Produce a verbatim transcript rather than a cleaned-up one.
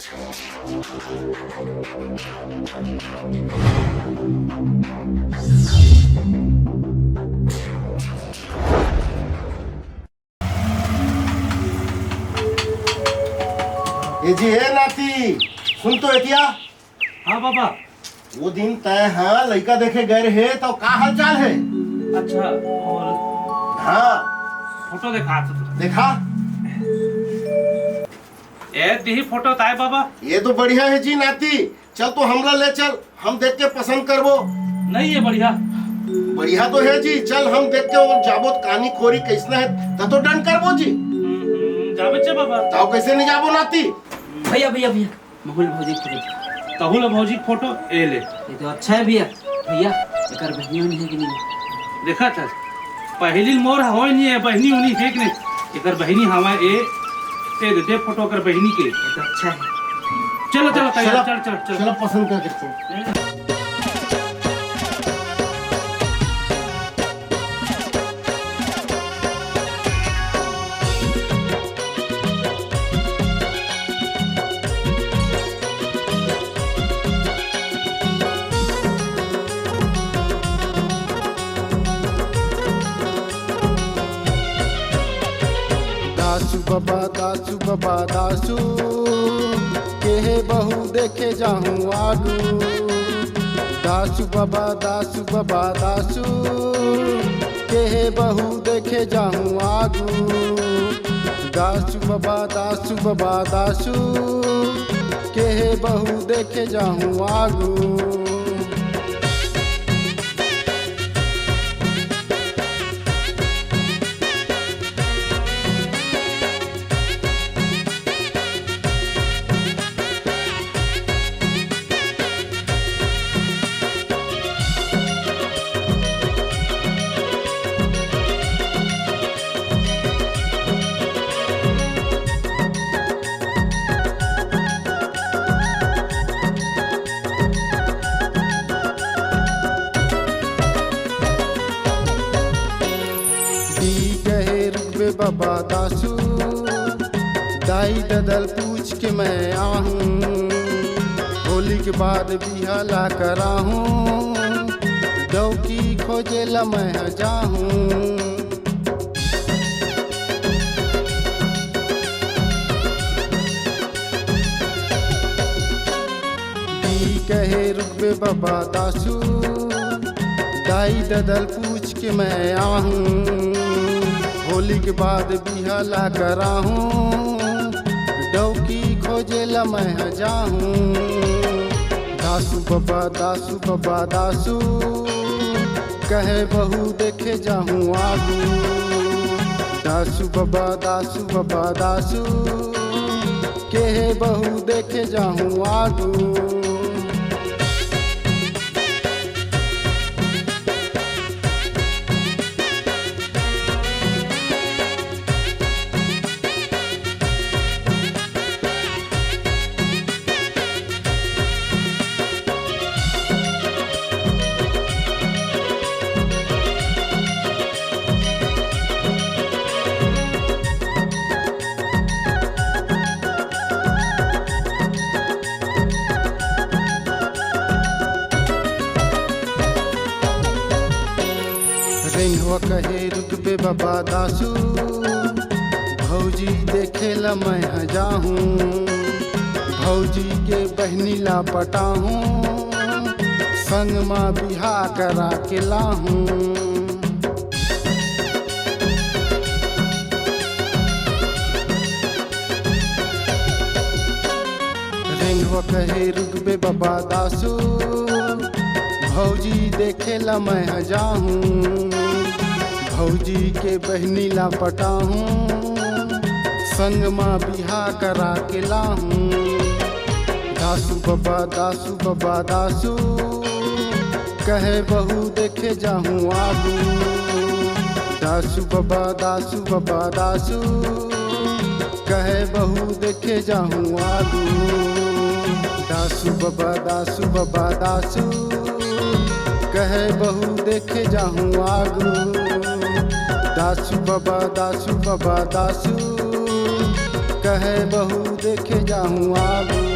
ए जी, ए नाती, सुन तो एतिया। हाँ बाबा। वो दिन तय हा लइका देखे गए रहे, तो का हाल चाल है? अच्छा, और हाँ। फोटो देखा तो। देखा। ए, तिही फोटो ताय बाबा। ये तो बढ़िया है जी नाती, चल तो हमला ले चल, हम देख के पसंद करबो। नहीं, ये बढ़िया। बढ़िया तो है जी, चल हम देख के वो जाबो त कानी कोरी कैसना है, त तो डन करबो जी। हम्म, जाबे चे बाबा। ताव कैसे नहीं जाबो नाती? भैया, भैया, भैया, महूल भौजी के फोटो। तहुल भौजी के फोटो, ए ले। ये तो अच्छा है भैया। भैया, एकर बहिनी उहिनी है कि नहीं? देखा था, पहली मोर होय नहीं है, बहिनी उहिनी है कि नहीं? एकर बहिनी हवा ए, ए दे फोटो कर बहिनी के। ये तो अच्छा है। चलो, चलो, तैयार, चलो, चल, चल, चल। चलो, पसंद करके चलो। दासु बाबा, दासु बाबा, दासु, केहे बहू देखे जाहूँ आगू। दासु बाबा, दासु बाबा, दासु, केहे बहू देखे जाहूँ आगू। दासु बाबा, दासु बाबा, दासु, केहे बहू देखे जाहूँ आगू। दी कहे रुकबे बाबा दासू, दाई ददल पूछ के मैं आहूँ। होली के बाद बिहा ला कराहूँ, डौकी खोजे ला मैं ह जाहूँ। दी कहे रुकबे बाबा दासू, दाई ददल पूछ के मैं आहूँ। होली के बाद बिहा ला कराहूँ, डौकी खोजे ला मैं ह जाहूँ। दासू बाबा, दासू बाबा, दासू, कहे बहू देखे जाहूँ आगू। दासू बाबा, दासू बाबा, दासू, केहे बहू देखे जाहूँ आगू। रेंगवा कहे रुकबे बाबा दासू, भौजी देखे ला मैं ह जाहूँ। भौजी के बहनी ला पटाहूँ, संग मा बिहा करा के लाहूँ। रेंगवा कहे रुकबे बाबा दासू, भौजी देखे ला मैं ह जाहूँ। भौजी के बहनी ला पटाहूँ, संग मा बिहा करा के लाहूँ। दासू बाबा, दासू बाबा, दासू, कहे बहू देखे जाहूँ आगू। दासू बाबा, दासू बाबा, दासू, कहे बहू देखे जाहूँ आगू। दासू बाबा, दासू बाबा, दासू, कहे बहू देखे जाहूँ आगू। दासू बाबा, दासू बाबा, दासू, कहे बहू देखे जाहूँ आगू।